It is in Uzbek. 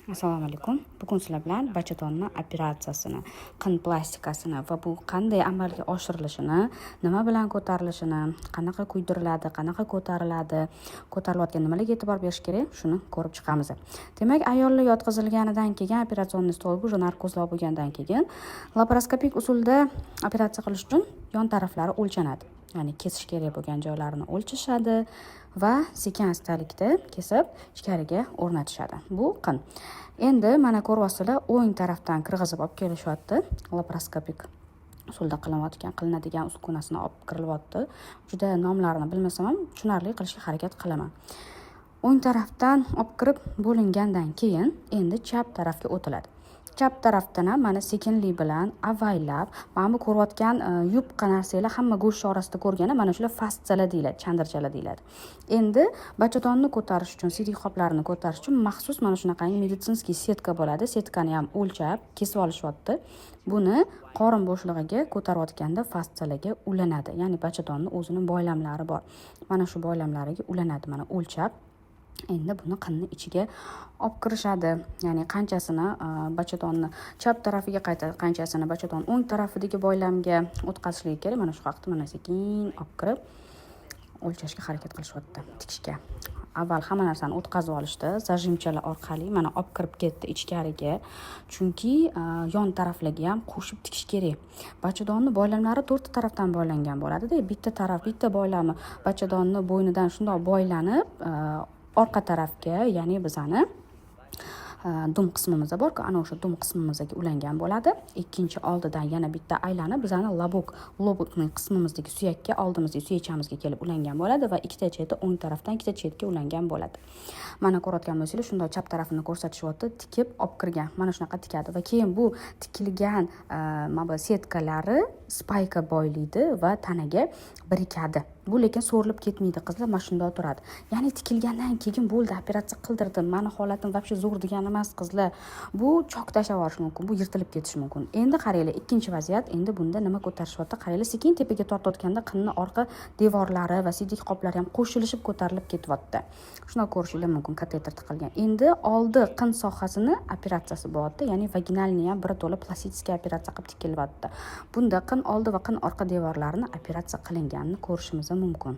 Assalomu alaykum. Bugun sizlar bilan bachadonni operatsiyasini, qin plastikasini va bu qanday amalga oshirilishini, nima bilan ko'tarilishini, qanaqa kuydiriladi, qanaqa ko'tariladi, ko'tarilayotgan nimalarga e'tibor berish kerak, shuni ko'rib chiqamiz. Demak, ayollar yotqizilganidan keyin, операционный stolga уже narkozlab bo'lgandan keyin laparoskopik usulda operatsiya qilish uchun yon taraflari o'lchanadi. Ya'ni kesish kerak bo'lgan joylarini o'lchashadi va sekin astalikda kesib, ichkariga o'rnatishadi. Bu qin. Endi mana ko'ryapsizlar, o'ng tarafdan kirgizib olib kelishyapti. Laparoskopik usulda qilinadigan uskunasini olib kirilyapti. Juda nomlarini bilmasam ham, tushunarli qilishga harakat qilaman. O'ng tarafdan olib kirib bo'lingandan keyin endi chap tarafga o'tiladi. Chap tarafdan ham mana sekinlik bilan avaylab, mana bu ko'rayotgan yupqa narsalar, hamma go'sht orasida ko'rgani, mana shular fastsiyalar deyiladi, chandirchalar deyiladi. Endi bachadonni ko'tarish uchun, siydik qoplarini ko'tarish uchun maxsus mana shunaqangi медицинский сетка bo'ladi. Setkani ham o'lchab kesib olishyapti. Buni qorin bo'shlig'iga ko'tarayotganda fastsiyalarga ulanadi. Ya'ni bachadonni o'zini boylamlari bor. Mana shu boylamlariga ulanadi, mana o'lchab. Endi buni qinni ichiga olib kirishadi. Ya'ni qanchasini bachadonni chap tarafiga, qayta qanchasini bachadon o'ng tarafidagi boylamga o'tkazishligi kerak. Mana shu haqda mana sekin olib kirib o'lchashga harakat qilishyapti tikishga. Avval hamma narsani o'tkazib olishdi зажим chalar orqali, mana olib kirib ketdi ichkariga, chunki yon taraflarga ham qo'shib tikish kerak. Bachadonni boylamlari to'rtta tarafdan boylangan bo'ladida. Bitta taraf, bitta boylami bachadonni bo'ynidan shundoq boylanib, orqa tarafga, ya'ni bizani dum qismimiz borku, ana o'sha dum qismimizga ulangan bo'ladi. Ikkinchi oldidan yana bitta aylanib, bizani лобок, лобок qismimizdagi suyakka, oldimizdagi suyakchamizga kelib ulangan bo'ladi va ikkita cheti o'ng tarafdan ikkita chetga ulangan bo'ladi. Mana ko'rayotgan bo'lsanglar, shundoq chap tarafini ko'rsatishyapti, tikib olib kirgan, mana shunaqa tikadi va keyin bu tikilgan mana bu setkalari спайка boylaydi va tanaga birikadi. Bu lekin so'rilib ketmaydi, qizlar, mana shundoq turadi. Ya'ni tikilgandan keyin bo'ldi, operatsiya qildirdim, mani holatim вообще zo'r degani emas, qizlar. Bu chok tashlab yuborishi mumkin, bu yirtilib ketishi mumkin. Endi qaranglar, ikkinchi vaziyat. Endi bunda nima ko'tarishyapti, qaranglar. Sekin tepaga tortayotganda qinni orqa devorlari va siydik qoplari ham qo'shilishib ko'tarilib ketyapti. Shundoq ko'rishinglar mumkin, kateter tiqilgan. Endi oldi qin sohasini operatsiyasi bo'lyapti, ya'ni вагинальный ham birato'la plastik operatsiya qilib tikilyapti. Bunda qin oldi va qin orqa devorlarini operatsiya qilinganini ko'rishimiz mumkin.